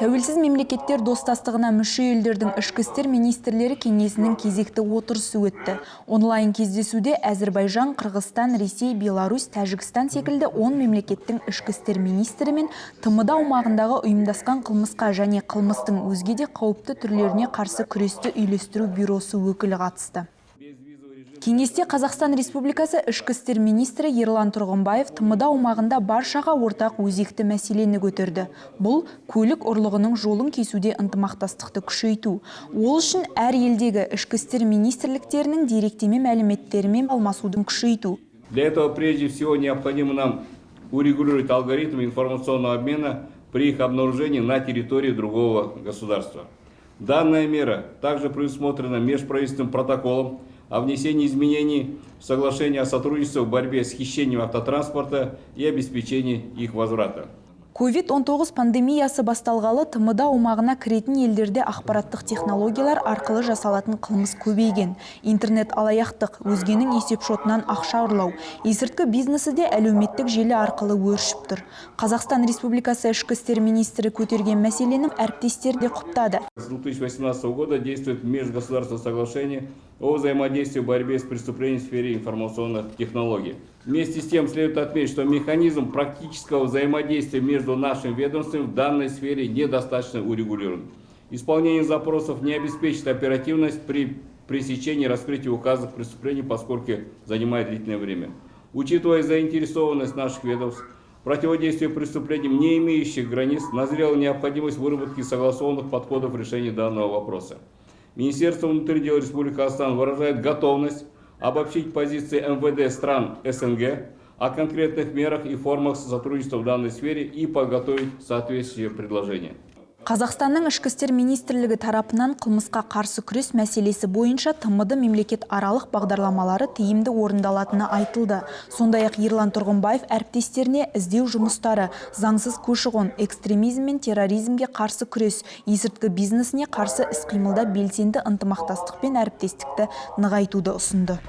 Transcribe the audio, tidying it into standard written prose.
Тәуелсіз Мемлекеттер Достастығына мүше елдердің ішкі істер министрлері кеңесінің кезекті отырысы өтті. Онлайн кездесуде Әзірбайжан, Қырғызстан, Ресей, Беларусь, Тәжікстан секілді 10 мемлекеттің ішкі істер министрі мен ТМД аумағындағы ұйымдасқан қылмысқа және қылмыстың өзге де қауіпті түрлеріне қарсы күресті үйлестіру бюросы өкілі қатысты. Кеңесте Қазақстан Республикасы ішкі істер министрі Ерлан Тұрғымбаев ТМД аумағында баршаға ортақ өзекті мәселені көтерді. Бұл – көлік ұрлығының жолын кесуде ынтымақтастықты күшейту. Ол үшін әр елдегі ішкі істер министрліктерінің деректеме мәліметтерімен алмасудың күшейту. Для этого прежде всего необходимо нам урегулировать алгоритм информационного обмена при их обнаружении на территории другого государства. Данная мера также предусмотрена межправительственным протоколом о внесении изменений в соглашение о сотрудничестве в борьбе с хищением автотранспорта и обеспечении их возврата. COVID-19 пандемиясы басталғалы ТМД аумағына кіретін елдерде ақпараттық технологиялар арқылы жасалатын қылмыс көбейген. Интернет алаяқтық, өзгенің есепшотынан ақша ұрлау, есірткі бизнесі де әлеуметтік желі арқылы өршіп тұр. Қазақстан Республикасы ішкі істер министрі көтерген мәселені әріптестер де құптады. С 2018 года действует межгосударственное соглашение о взаимодействии в борьбе с преступлениями в сфере информационных технологий. Вместе с тем следует отметить, что механизм практического взаимодействия между нашими ведомствами в данной сфере недостаточно урегулирован. Исполнение запросов не обеспечит оперативность при пресечении и раскрытии указанных преступлений, поскольку занимает длительное время. Учитывая заинтересованность наших ведомств в противодействии преступлениям, не имеющих границ, назрела необходимость выработки согласованных подходов в решении данного вопроса. Министерство внутренних дел Республики Казахстан выражает готовность обобщить позиции МВД стран СНГ о конкретных мерах и формах сотрудничества в данной сфере и подготовить соответствующие предложения. Қазақстанның ішкі істер министрлігі тарапынан қылмысқа қарсы күрес мәселесі бойынша ТМД мемлекет аралық бағдарламалары тиімді орындалатыны айтылды. Сондай-ақ Ерлан Тұрғымбаев әріптестеріне іздеу жұмыстары, заңсыз көші-қон, экстремизм мен терроризмге қарсы күрес, есірткі бизнесіне қарсы іс-қимылда белсенді ынтымақтастық пен әріптестікті нығайтуды ұсынды.